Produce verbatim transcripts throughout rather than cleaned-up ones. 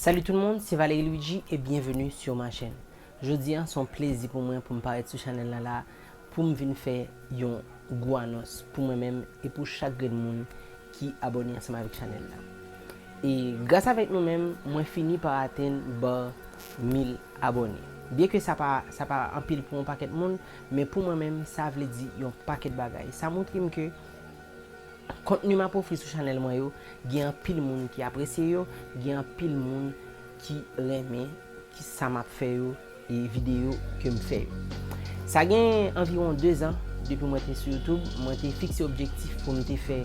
Salut tout le monde, c'est Valery Luigi et bienvenue sur ma chaîne. Jodi a, se yon plezi pou mwen pou m parèt sou chanèl la la, pou m vin fè yon gwo anons pou mwen menm e pou chak grenn moun ki abòne ansanm avèk chanèl la. E gras avèk nou menm, mwen fini pa atenn ba mil abòne. Byen ke sa pa, sa pa anpil pou yon pakèt moun, men pou mwen menm, sa vle di yon pakèt bagay. Sa montre m ke kontni m ap ofri sou chanèl mwen yo, gen anpil moun ki apresye yo, gen anpil moun ki renmen ki sa m ap fè yo e videyo ke m fè yo. Sa gen anviwon de zan depi mwen te sou YouTube, mwen te fikse objektif pou m te fè,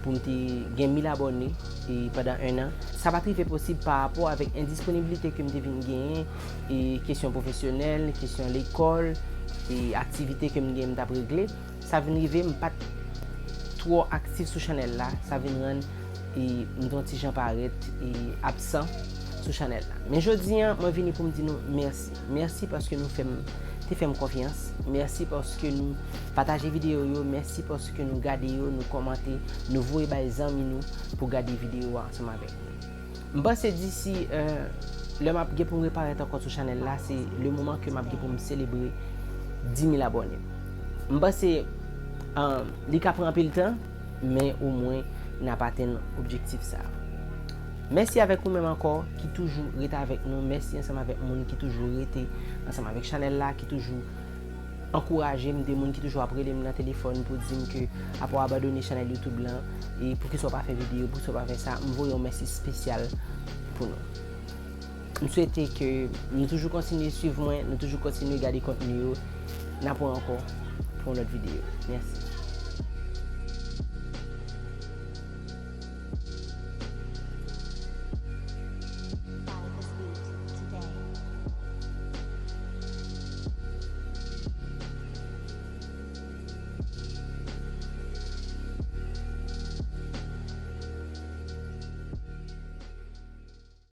pou m te gen mil abòne e pandan en an. Sa pa t rive posib pa rapò avèk endisponiblite ke m te vin genyen e kesyon pwofesyonèl, kesyon lekòl e aktivite ke m gen m t ap regle. Sa vin rive m pa t twò aktif sou chanèl la, sa vin rann e m t yon ti jan parèt e absan sou chanèl la. Men jodi a, mwen vini pou m di nou mèsi. Mèsi paske nou fè m, te fè m konfyans. Mèsi paske nou pataje videyo yo. Mèsi paske nou gade yo, nou kòmante, nou voye bay zanmi nou pou gade videyo a ansanm avèk nou. M panse disi, euh, lè m ap gen pou m reparèt ankò sou chanèl la, se le moman ke m ap gen pou m selebre dis mil abòne. M panse, euh, li ka pran anpil tan, men omwen n ap atenn objektif sa a. Mèsi avèk ou menm ankò ki toujou rete avèk nou. Mèsi ansanm avèk moun ki toujou rete ansanm avèk chanèl la, ki toujou ankouraje m, de moun ki toujou ap rele m nan telefòn pou di m ke apre w abandone chanèl YouTube lan, e poukisa w pa fè videyo, poukisa w pa fè sa, m voye yon mèsi espesyal pou nou. M swete ke nou toujou kontinye swiv mwen, nou toujou kontinye gade kontni yo. N ap wè ankò pou yon lòt videyo. Mèsi.